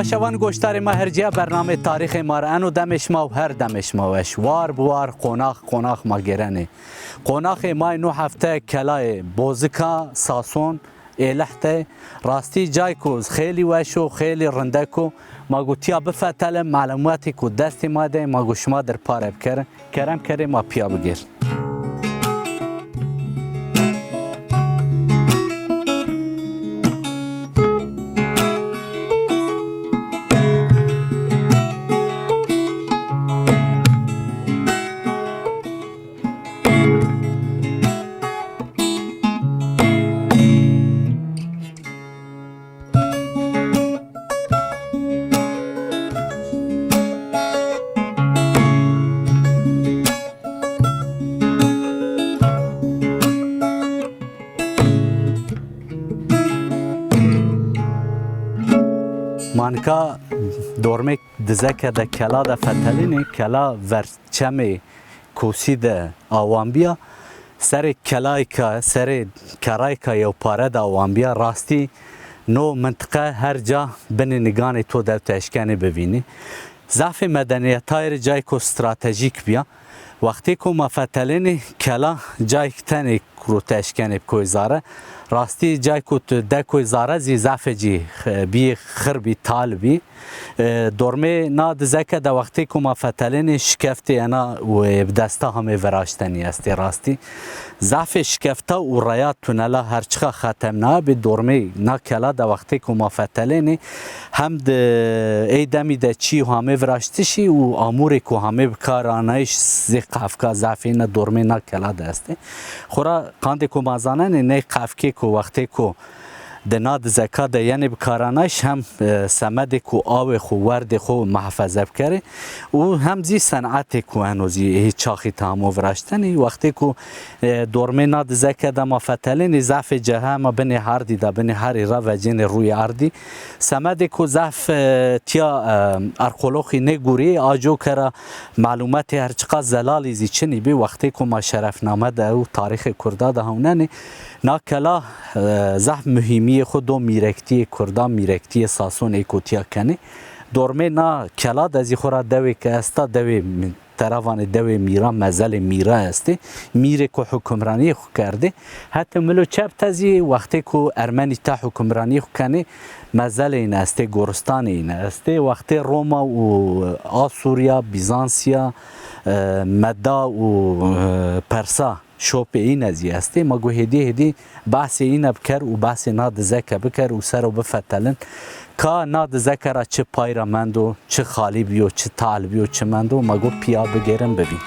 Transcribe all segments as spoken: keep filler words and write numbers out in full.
Şevan goştarê ma her ciya bernamê tarîxê ma re eno demê şima û her demê şima weş. War bi war qonax qonax ma gêrenê. Qonaxê ma yê no hefte kelayê Bozika Sason Êlih de. Rastî cayko xêlî weş o, xêlî rindek o. Ma gotiya bifetelin, melûmetê ku destê ma de, ma go şima dir pare bikerin. Kerem kerê ma piya bigêr. Ma nika dormê dizeke de kela de fetelînê, kela ver çemê Kûsî de awanbiya, serê kelayka, serê kerayka yewpare de awanbiya, rastî no mintiqe her ca binê niganê to de tu eşkenê bivînî. Zafê medeniyetayê rê cayko stratejîk biya. Wextê ku ma fetelênê kela cayk tenê ku tu eşkenê bikoyê zare. Rastî cayko tu dekoyê zare zî zafê cî, e, bî xir bî, tal bî. E, dormê na dizeke de wextê ku ma fetelênê şikeftê ena wê bi desta hamê viraştenî estê rastî. Zafê şikefta û reya tunela her çiqa xetem nabe, dormê na kela de wextê ku ma fetelênê hem di ê demî de çî û hamê viraştişî û amûrê ku hamê bi kar anayîş zê qafka zafê ne dormê na kela de estê. Xora qandê ku ma zanenê ney qafkê ku wextê ku di na dizeka de yenê bikaranayîş hem, e, semedê ku awê xwe, werdê xwe muhafeze bikerê û hem zî senetê ku eno zî hê çaxî tamo viraştenî. Wextê ku, e, dormê na dizeke de ma fetelênî zafê cehe ma binê herdî de, binê herî re vecênê rûyê erdî. Semedê ku zaf, e, tiya, e, arkeologî nêgurî, a cokera melûmetê her çiqa zelalî zî çinî bî. Wextê ku ma şerefname de û tarîxê Kurda de hewnenê, na kela, e, zehf muhîmiyê xwe do mîrektiyê Kurda, mîrektiyê Sason ê ku tiya kenê. Dormê na kela de zî xwe ra dewê ke esta, dewê mi-, teravanê dewê mîra, mezelê mîra estê. Mîrê ku hukimraniyê xwe kerdê. Hetê milo çep te zî wextê ku Ermenî te hukimraniyê xwe kenê, mezelê îne estê, goristanê îne estê. Wextê Roma û Asûriya, Bîzansiya, e, Meda û, e, Persa şopê îne zî estê. Ma gu hêdî hêdî behsê îne biker û behsê na dizeke biker û ser o bifetelin. Ka na dizeke ra çi payra mendo, çi xalî biyo, çi tal biyo, çi mendo, ma gu piya bigêrin bibîn.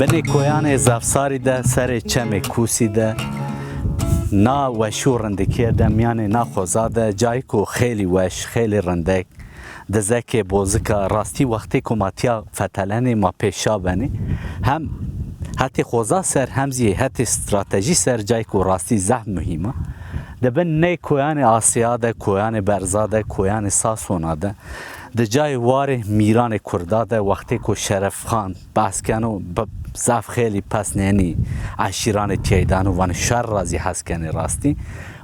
Binê koyanê Zafsarî de, serê çemê Kûsî de, na weş û rindikiyê de, miyanê na xoza de, cayko xêlî weş, xêlî rindek, dizekê bozika, rastî wextê ku ma tiya fetelenê ma pêşa benê. Hem hetê xoza ser, hem zî hetê stratejî ser, cayko rastî zehf muhîm e. Di bin ney koyanê Asya de, koyanê Berza de, koyanê Sasona de, di cayê warê mîranê Kurda de, wextê ku Şerefxan behs keno, bi zaf xêlî pesnênî eşîranê tiyaydan û vanê şer ra zî hez kenê rastî.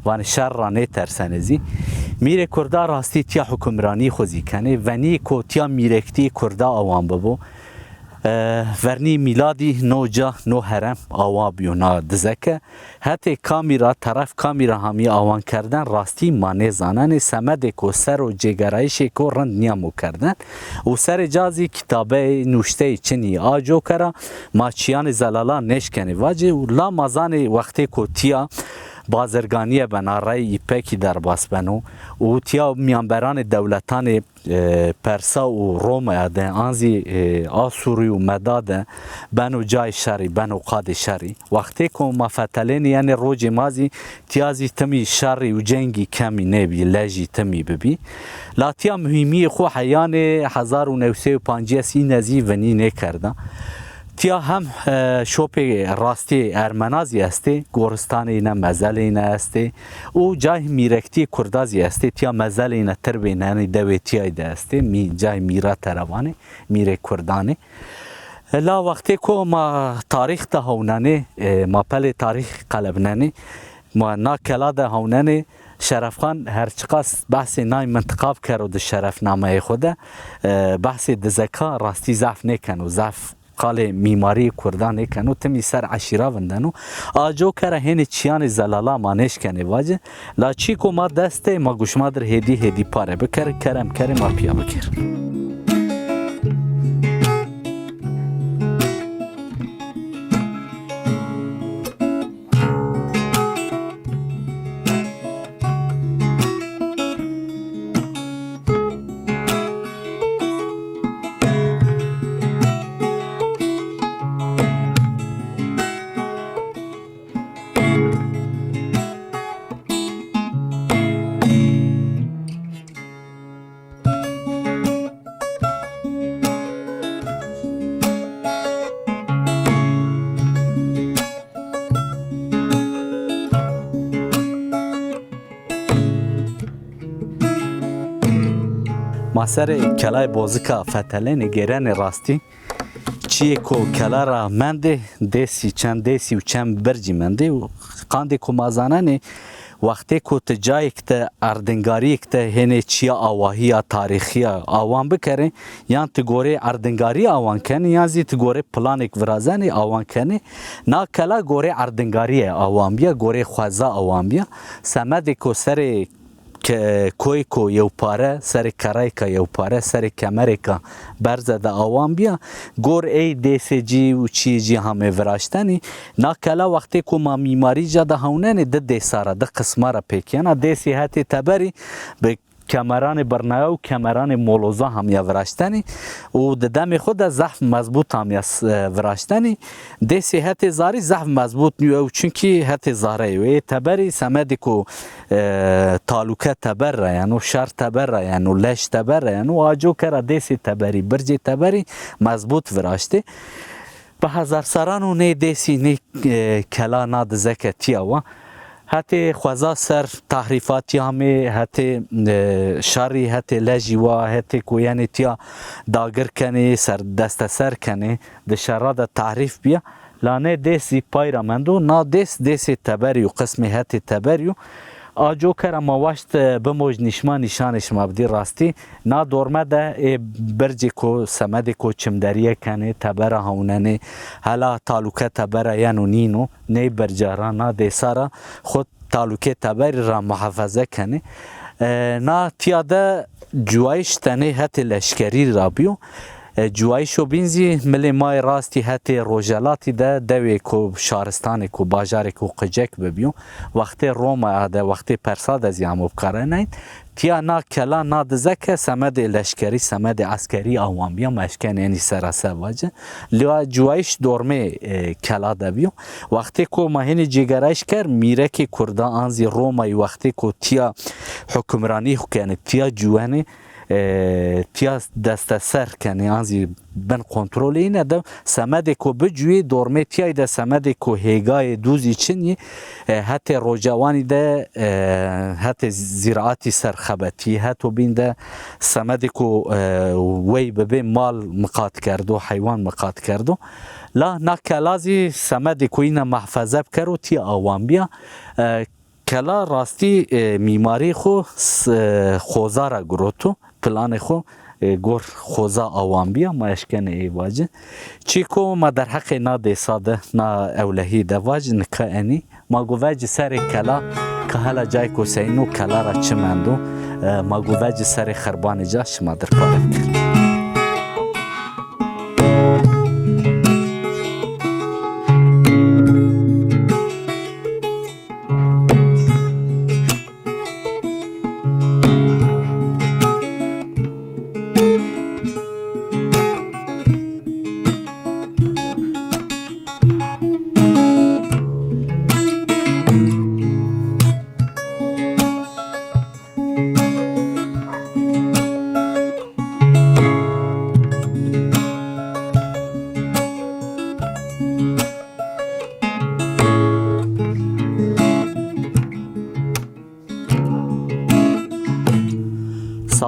Vanê şer ra nêtersenê zî. Mîrê Kurda rastî tiya hukimranî xwe zî kenê. Venî ku tiya mîrektî Kurda awan bibo. E, vernî mîladî no ca, no herem awa bîyo na dizeke. Hetê kamî ra, teref kamî ra hamî awan kerden rastî ma nêzanenê. Semedê ku ser o cêgerayîşê ku rind nîyamo kerden. Û serê ca zî kitabeyê nuşteyê çinî a cokera ma çiyanê zelala nêşkenê vacê û la ma zanê wextê ku tiya bazirganiyê bena, rey îpekî derbas beno û tiya miyanberanê dewletanê, e, Persa û Romaya de, an zî, e, Asûrî û Meda de beno cayê şerî, beno qadê şerî. Wextê ku ma fetelênî, yanî rojê ma zî, tiya zî timî şerî û cengî kemî nebî, lejî timî bibî. La tiya muhîmiyê xwe heyanê hezar û new sed û pancî îne zî vinî nêkerda. Tiya hem, e, şopê rastî ermena zî estê, goristanê îne, mezelê îne estê û cayê mîrektî kurda zî estê, tiya mezelê îne tirbê îne, yanî dewê tiyayî de estê, mî-, cayê mîra terevanê, mîrê kurdanê. La wextê ku ma tarîx de hewnenê, e, ma pelê tarîx qelibnenê, ma na kela de hewnenê, Şerefxan her çiqas behsê nay mintiqa bikero di şerefnameyê xwe de, e, behsê dizeka rastî zehf nêkeno, zehf qalê mîmarî kurdan nêkeno, timî ser eşîra vindeno. A cokera hênê çiyanê zelala ma nêşkenê vace, la çî ku ma dest tê, ma guşma dir hêdî hêdî pare biker, kerem kerê ma piya bikir. Ma serê kelayê Bozika fetelênê, gêrenê rastî. Çiyê ku kela ra mendê, dêsî, çend dêsî û çend bircî mendê û qandê ku ma zanenê, wextê ku ti cayêk de, erdingariyêk de hênê çiya awahiya, tarîxiya awan bikerê, yan ti gorê erdingarî awan kenê, yan zî ti gorê planêk virazenê awan kenê. Na kela gorê erdingariyê awan biya, gorê xweza awan biya. Semedê ku serê ke-, koyko yewpare, serê kerayka yewpare, serê kemerêka berze de awan biya, gor ey dêsê cî û çiyê cî hamê viraştenî. Na kela wextê ku ma mîmarî ca de hewnenê, di dêsa re, di qisma re pêkiyena. Dêsê hetê teberî bi kemeranê birnaya û kemeranê moloza hamiya viraştenî û di demê xwe de zehf mezbût hamiya s-, e, viraştenî. Dêsê hetê zarî zehf mezbût nîyo ew, çunkî hetê zareyê wê. Teberî semedê ku, e, talûke teber re yeno, şer teber re yeno, leş teber re yeno, a cokera dêsê teberî, bircê teberî mezbût viraştê. Bi hezar seran û nê dêsî, nê, e, kela na dizeke tiya wa. Hetê xweza ser tahrîfatî hamê, hetê, e, şerî, hetê lejî wa, hetê ku yenê tiya dagir kenê, ser, desteser kenê, di şera de tahrîf biya. La nê dês zî pay ra mendo. Na dês, dêsê teberî yo, qismê hetê teberî yo. A cokera ma waşt, e, bimoj nîşma nîşanê şima bidî rastî. Na dorme de ê bircê ku, semedê ku çimderîye kenê, tebera hewnenê, hela talûke tebera yeno nîno, ney birca ra, na dêsa ra xwe talûkê teberî ra muhafeze kenê. E, na tiya de cuwayîş tenê hetê leşkerî ra bîyo. E, cuwayîşo bîn zî milê mayê rastî hetê rojelatî de dewê ku, şaristanê ku, bajarê ku qicek bibîyo. Wextê Romaya de, wextê Persa de zî hemo bikarenayîn. Tiya na kela, na dizeke semedê leşkerî, semedê eskerî awan biya, ma eşkenê enî sera se vace. Lê cuwayîş dormê, e, kela de bîyo. Wextê ku ma hênî cêgerayîş ker, mîrekê Kurda an zî Romayî wextê ku tiya hukimranî xwe kenê, tiya ciwenê, e, tiya desteser kenê, an zî bin kontrolê îne de, semedê ku bicûyê dormê tiyayî de, semedê ku hêgayê dûzî çin yî, e, hetê rocawanî de, e, hetê zîraatî ser xebetî, heto bîn de semedê ku, e, wey bibê mal miqat kerdo, heywan miqat kerdo. La na kela zî semedê ku îne mehfeze bikero, tiya awan biya. E, Kela rastî, e, mîmarî xwe s-, e, xoza ra giroto, planê xwe, e, gor xoza awan biya, ma eşkenê ê vace. Çî ku ma derheqê na dêsa de, na ewlehî de vac, nika enî, ma gu vecî serê kela, ka hela cayê ku seyno kela ra çi mendo, e, ma gu vecî serê xirbanê ca şima dir pare bikir.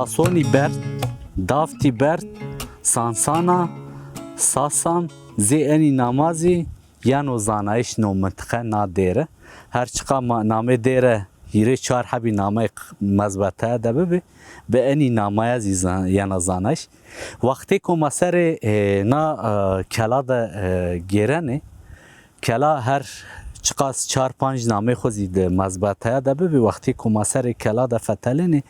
Sasonî berd, davtî berd, sansana, sasan, zê enî namazî, yeno zanayîş no mintiqe na dêre. Her çiqa ma-, namê dêre hîrê çar hebî nameyê q-, mezbeteye de bibi, bi enî namaya zî zan-, yena zanayîş. Wextê ku ma serê, e, na, e, kela de, e, gêrenê, kela her çiqas çar panc namê xwe zî di mezbeteya de bibi, wextê ku ma serê kela de fetelenê,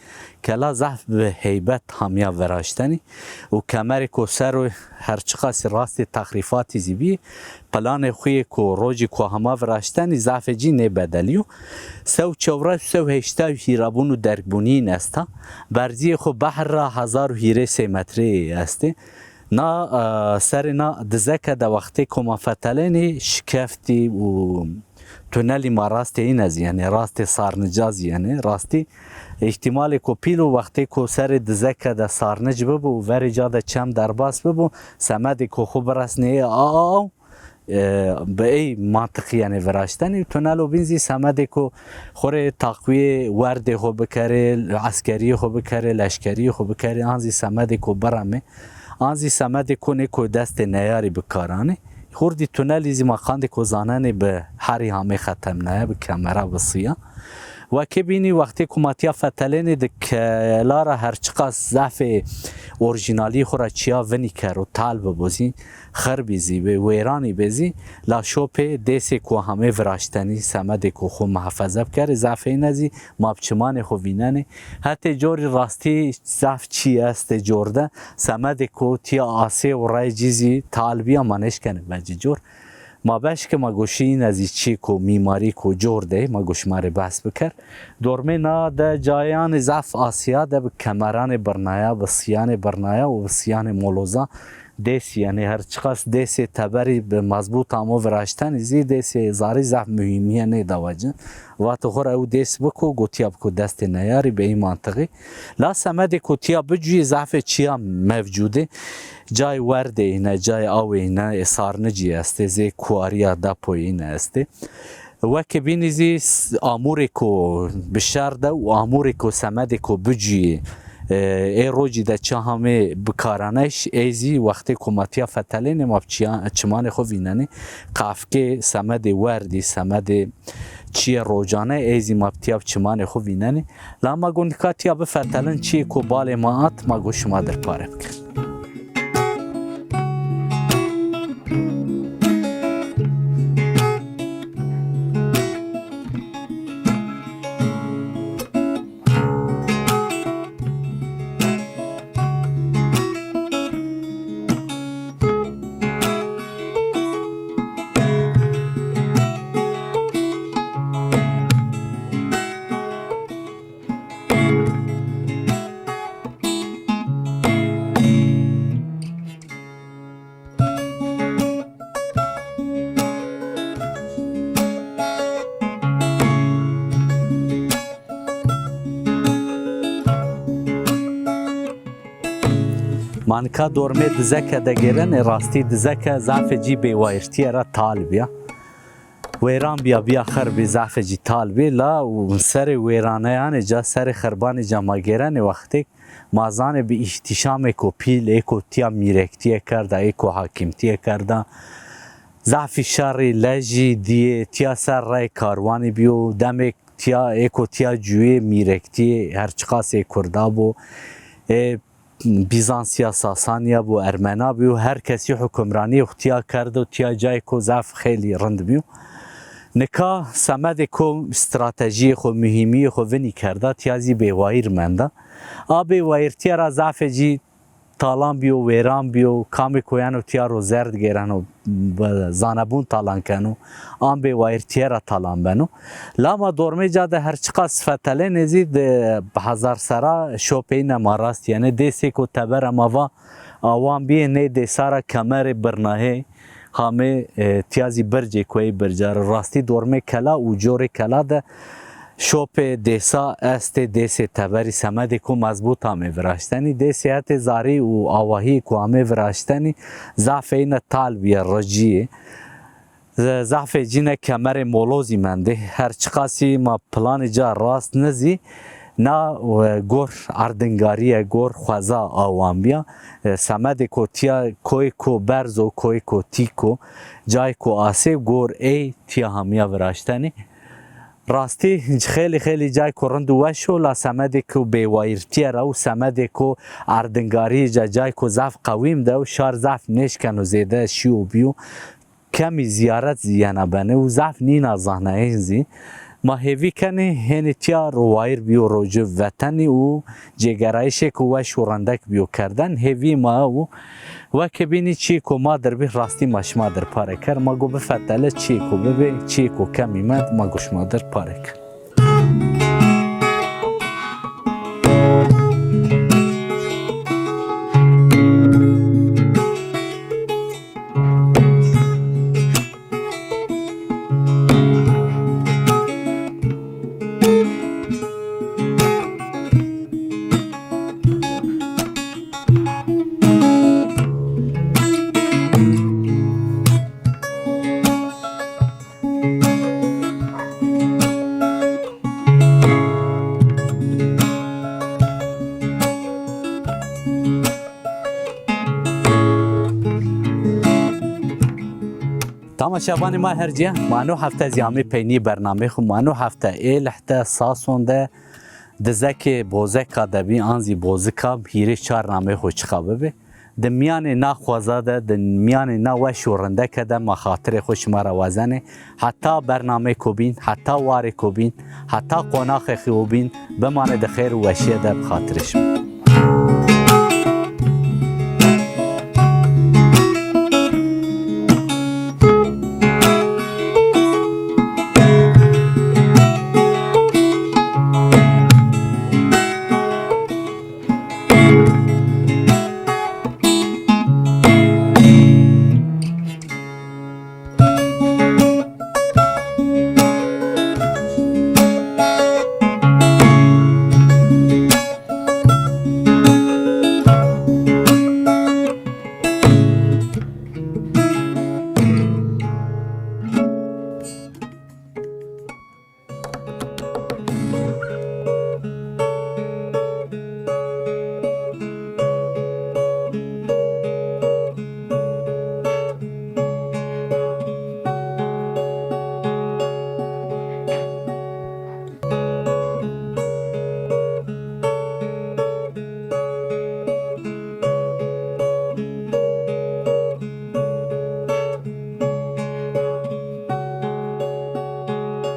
kela zehf bi heybet hamiya viraştenî û kemerê ku ser o her çiqasî rastê texrîfatî zî bî, planê xwe yê ku rojî ku hema viraştenî zehfê cî nê bedeliyo. Sew çewres, sew heşta hîrabûn û derkbûnî esta. Berziyê xwe behr ra hezar û hîrê sê metreyê estê. Na, e, serê na dizeke de wextê ku ma fetelenê şikeftî û tunelî ma rastê îne zî, yanî rastê sarnica zî, yanî rastî îhtimalê ku pîl û wextê ku serê dizeke de sarnic bibo û verê ca de çem derbas bibo, semedê ku xwe biresnê ê a, a, a, e, bi ey mantiqî, yanî viraştenî. Tunelo bîn zî semedê ku xurê taqwiyê werdê xwe bikerê, eskeriyê xwe bikerê, leşkeriyê xwe bikerê, an zî semedê ku biremê, an zî semedê ku nê ku destê neyarî bikaranê. Hurdî tunelî zî ma qandê ku zanenê bi herî hamê xetemnaya, bi kemera, bi siya. Wekê bînî wextê ku ma tiya fetelenê di kela ra her çiqas zehfê orjînalî xwe ra çiya vinî ker û tal bibo zî, xir bî zî, bê wêranî bê zî, la şopê dêsê ku hamê viraştenî, semedê ku xwe muhefeze bikerê, zehfê îne zî ma bi çimanê xwe vînenê. Hetê corî rastî zehf çî estê cor de, semedê ku tiya asê û rayê cî zî tal bîya ma nêşkenê vecî cor. Ma beşke ma goşî îne zî çî ku mîmarî ku cor de, ma goşî ma rê behs biker. Dormê na de cayanê zehf asiya de bi kemeranê birnaya, bi siyanê birnaya û bi siyanê moloza. Dêsî, yanî her çiqas dêsê teberî bi mezbût amo viraştenî zî dêsê zarî zehf muhîmîye nê dawa ci. Vato xwe ra ew dês biko, gotiya biko destê neyarî bi ey mantiqî. La semedê ku tiya bicuyê zehfê çiya mevcûdê. Cayê werdê îne, cayê awê îne, ê sarnicî estê, zê kuwariya depoyê îne estê. Weke bînî zî s-, amûrê ku bi şer de û amûrê ku semedê ku bicuyê, e, ê rojî de çi hamê bikaraneyş, ê zî wextê ku ma tiya fetelenê ma bi çiya-, çimanê xwe vînenê, qafkê semedê werdî, semedê çiyê rojane, ê zî ma bi tiya bi çimanê xwe vînenê. La ma got nika tiya bifetelin, çiyê ku balê ma at, ma got şima dir pare bikin. Ma nika dormê dizeke de gêrenê, rastî dizeke zafê cî bêwayirtiye ra tal biya. Wêran biya, biya xir bî, zafê cî tal bî, la û serê wêraneyanê ca, serê xirbanê ca ma gêrenê wextêk, ma zanê bi îhtîşamêko pîl, ê ku tiya mîrektiyê kerda, ê ku hakîmtiyê kerda, zafî şerî, lejî diyê, tiya ser rey karwanî bîyo, demêk tiya, ê ku tiya cuyê mîrektiyê, her çiqasê kurda bo, ê Bîzansiya, Sasaniya bû, Ermena bî û her kesî hukimraniyê xwe tiya kerdo, tiya cayê ku zaf xêlî rind bî. Nika semedê ku stratejiyê xwe, muhîmiyê xwe vinî kerda, tiya zî bêwayîr menda. A bêwayîrtiye ra zafê cî talan bîyo, wêran bîyo, kamê ku yeno tiya ro zer digêreno, bi zanebûn talan keno, an bêwayîrtiye ra talan beno. Lama dormê ca de her çiqas fetelê nêzî di hezar sera şopeyî nema rast, yanî dêsê ku tebere ma va awan bîyê nê dêsa ra kemerê birnahê hamê, e, tiya zî bircê ku ey birca ra rastî dormê kela û corê kela de şopê dêsa estê, dêsê teberî semedê ku mezbût amê viraştenî, dêsê hetê zarî û awahî ku amê viraştenî, zafê îne tal bîye, riciyê. Ze-, zafê cî ne kemerê molozî mendê. Her çiqasî ma planê ca rast nizî, Na, e, gor erdingarî ye, gor xweza awan biya. E, semedê ku tiya koyê ku berz û koyê ku tîk û cayê ku asê gor ê tiya hamiya viraştenê. Rastî xêlî xêlî cayê ku rind û weş û la semedê ku bêwayîrtiye re û semedê ku erdingarî ca cayê ku zaf qewîm de û şar zaf nêşken û zêde şî û bî û kemî ziyaret zî yena benê û zaf nîna zahnayên zî. Ma hêvî kenê hênî tiya rûwayîr bîyo rojê vetenî û cêgerayîşê ku weş û rindek bîyo kerden hêvî ma û weke bînî çî ku ma dir bî rastî ma şima dir pare ker. Ma got bifetele çî ku bibê çî ku kemî me ma got şima dir pare ker. Tamaşevanê ma her cî, ma no hefte zî amê peynî bernamê xwe, ma no hefte ê lehte Sason de dizekê bozeka de bî, an zî bozika hîrê çar namê xwe çiqa bibe. Di miyanê na xweza de, di miyanê na weş û rindeke de ma xatirê xwe şima re wazenê. Heta bernamê ku bîn, heta warê ku bîn, heta qonaxê xwe bîn, bimane di xêr û weşiyê de bi xatirê şima.